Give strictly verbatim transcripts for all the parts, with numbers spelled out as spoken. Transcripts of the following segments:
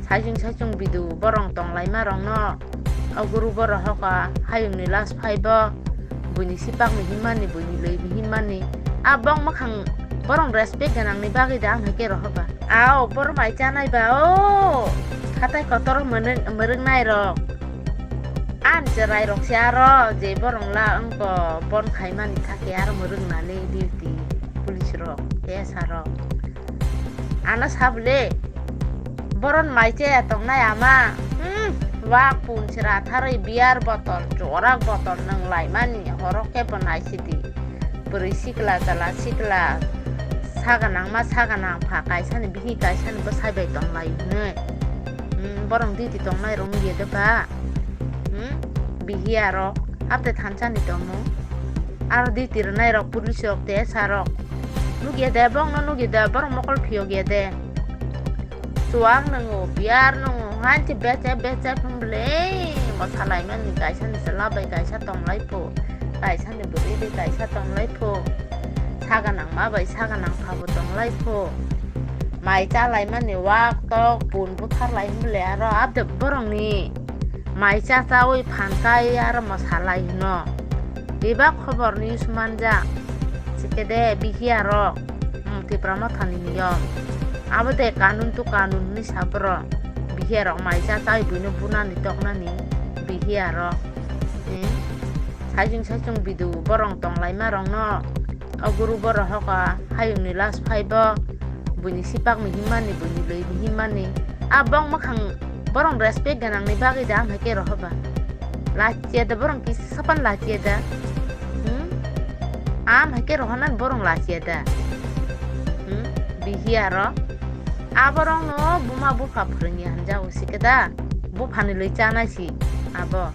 Saichung saichung bidu borong tonglaima rokno o guru borok hoka hayungni last phaibo buini sipak ni himmani buini lwi ni himmani a bong makhang borong respect ganang ni bagwi da ang hai khe rohoba. Ao bor mai chanai ba o khatai kotor mwnwng mwnwng nai rok. An cherai rok se aro je borong la wngko bon khaimani thake aro mwnwng nani duty police rok S R rok. Ano sabole boron mai chaya tongnai ama. Hmm, wak pun sera tharwi beer botol, chorak botol nwng laimani horok khe bo naisidi. Bwrwi sikla chala sikla saganang ma saganang pha kaisani bihi kaisani bwsai bai tonglai hwnwi. Hmm, borong diti tongnai rong ye de ba. Hmm, bihi aro apte thansani tongo. Aro diti rwnai rok police rok te S R rok. Nukya de, bongno nukya de, borok mokol phiyokya de. Chuwak nwngo, beer nwngo, hainti beche beche phunble. Bo salaimani kaisa ni chwla bai kaisa tonglai pho, kaisa ni bwrwi bai kaisa tonglai pho. Saga nangma bai saga nangpha bo tonglai pho. Mai chalaimani wak tok pun buthar lai hinble aro abde borokni mai cha chawi phan kai aro mo salai hino. Bebak khobor news manja. Sikede bihiya rok. Hmm, Tipra Mothani niyom. Abo de kanun to kanun hinwi sa borok. Bihiya rok mai cha chawi buino bunani toknani bihiya rok. Hmm. Saichung saichung bidu borong tonglaima rokno. O guru borok hoka hayungni last phaibo. Buini sipak ni himmani, buini lwi ni himmani. A bong makhang borong respect ganang ni bagwi da am hai khe rohoba. Lachiya da borong kisa sapan lachiya da. Hmm? Am hai khe rohonan borong lachiya da. Hmm? Bihiya ro. Aborokno buma bupha phwrwngya hwnjago sikhe da. Buphani lwi chanai si abo.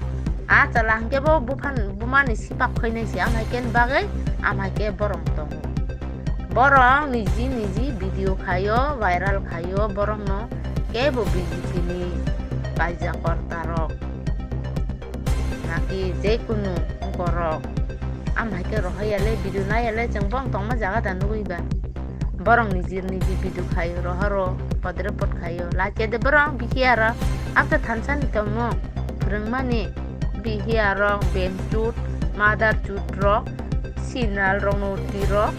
A chwla hwnkhe bo buphan-, bumani sipak khainai si am hai khe bagwi am hai khe borong tongo. Borok niji niji video khaio, viral khaio, borokno kebo B J P ni kaijak korta rok naki je kunu borok. Am hai khe rohor ya le, video nai ya le, chwng bong tongma jaga da nugwi ba. Borok niji niji video khaio, rohoro, podre pod khaio. Lachiya de borok bihiya rok, apta thansa ni tongmung phwrwngmani bihiya rok, bemchut, mother chut rok, sinal rok, noti rok.